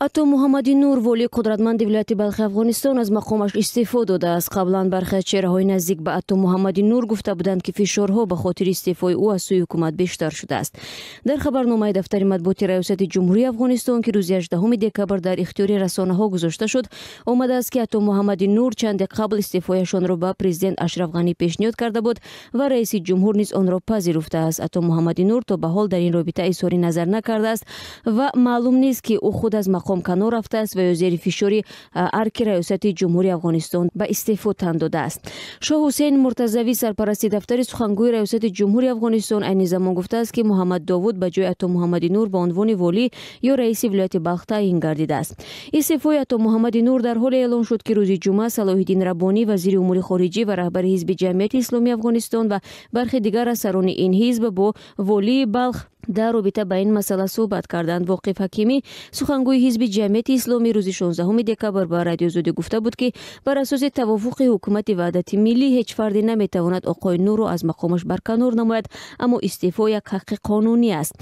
Ато Муҳаммади Нур, волии қудратманди вилояти Балхи Афғонистон, аз мақомаш истеъфо додааст. Қаблан бархе аз чеҳраҳои наздик ба Ато Муҳаммади Нур гуфта буданд, ки фишорҳо ба хотири истеъфои ӯ аз сӯи ҳукумат бештар шудааст. Дар хабарномаи дафтари матбуоти Раёсати Ҷумҳурии Афғонистон, ки рӯзи 18 декабр дар ихтиёри расонаҳо гузошта шуд, омадааст, ки Ато Муҳаммади Нур чанде қабл истеъфояшонро ба президент Ашраф Ғанӣ пешниҳод карда буд ва раиси ҷумҳур низ онро пазируфтааст. Ато Муҳаммади Нур то ба ҳол дар ин робита изҳори назар накардааст ва маълум нест, ки ӯ худ аз мақом канор рафтааст ва ё зери фишори арки Раёсати Ҷумҳурии Афғонистон ба истеъфо тан додааст. Шоҳ Ҳусейн Муртазавӣ, сарпарасти дафтари сухангӯи Раёсати Ҷумҳурии Афғонистон, айни замон гуфтааст, ки Муҳаммад Довуд ба ҷои Ато Муҳаммади Нур ба унвони волӣ ё раиси вилояти Балх таъйин гардидааст. Истеъфои Ато Муҳаммади Нур дар ҳоле эълон шуд, ки рӯзи ҷумъа Салоҳиддин Раббонӣ, вазири умури хориҷӣ ва раҳбари ҳизби Ҷамъияти Исломии Афғонистон, ва бархе дигар аз сарони ин ҳизб бо волии Балх дар робита ба ин масъала суҳбат карданд. Воқиф Ҳакимӣ, сухангӯи ҳизби Ҷамъияти Исломӣ, рӯзи 16 декабр ба Радиои Озодӣ гуфта буд, ки бар асоси тавофуқи ҳукумати Ваҳдати Миллӣ ҳеҷ фарде наметавонад оқои Нурро аз мақомаш барканор намояд, аммо истеъфо як ҳаққи қонунӣ аст.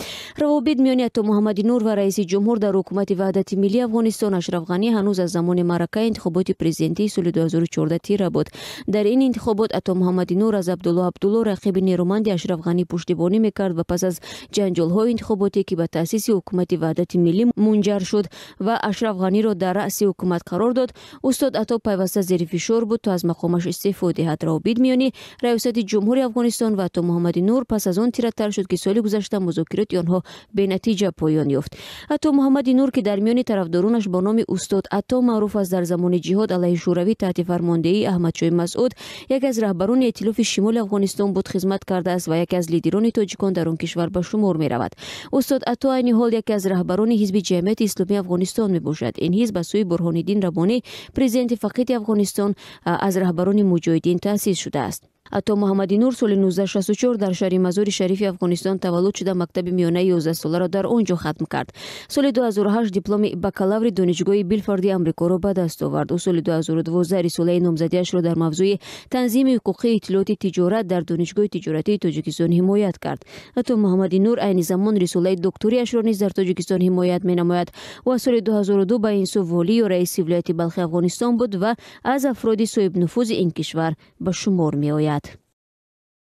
Равобит миёни Ато Муҳаммади Нур ва раиси ҷумҳур дар ҳукумати Ваҳдати Миллии Афғонистон Ашраф Ғанӣ ҳанӯз аз замони маъракаи интихоботи президентии соли 2014 тира буд. Дар ин интихобот Ато Муҳаммади Нур аз Абдулло Абдулло, рақиби нерӯманди Ашраф Ғанӣ, пуштибонӣ мекард ва пас аз ҷанҷолҳои интихоботӣ, ки ба таъсиси ҳукумати Ваҳдати Миллӣ мунҷар шуд ва Ашраф Ғаниро дар раъси ҳукумат қарор дод, устод Ато пайваста зери фишор буд, то аз мақомаш истеъфо диҳад. Равобит миёни Раёсати Ҷумҳури Афғонистон ва Ато Муҳаммади Нур пас аз он тиратар шуд, ки соли гузашта музокироти онҳо бенатиҷа поён ёфт. Ато Муҳаммади Нур, ки дар миёни тарафдоронаш бо номи устод Ато маъруф аст, дар замони ҷиҳод алайҳи Шӯравӣ таҳти фармондеҳии Аҳмадшоҳи Масъуд, яке аз раҳбарони эътилофи Шимоли Афғонистон буд, хизмат кардааст ва яке аз лидерони тоҷикон дар он кишвар ба шумор меравад. Устод Ато айни ҳол яке аз раҳбарони ҳизби Ҷамъияти Исломии Афғонистон мебошад. Ин ҳизб аз сӯи Бурҳониддин Раббонӣ, президенти фақиди Афғонистон, аз раҳбарони муҷоҳидин таъсис шудааст. Ато Муҳаммади Нур соли 1964 дар шаҳри Мазори Шарифи Афғонистон таваллуд шуда, мактаби миёнаи 11-соларо дар он ҷо хатм кард. Соли 2008 дипломи бакалаври Донишгоҳи Билфорди Амрикоро ба даст овард. Ӯ соли 2012 рисолаи номзадиашро дар мавзӯи танзими ҳуқуқии иттилооти тиҷорат дар Донишгоҳи тиҷоратии Тоҷикистон ҳимоят кард. Ато Муҳаммади Нур айни замон рисолаи докториашро низ дар Тоҷикистон ҳимоят менамояд. Ӯ аз соли 2002 ба ин сӯ волӣ ё раиси вилояти Балхи Афғонистон буд ва аз афроди соҳибнуфузи ин кишвар ба шумор меояд.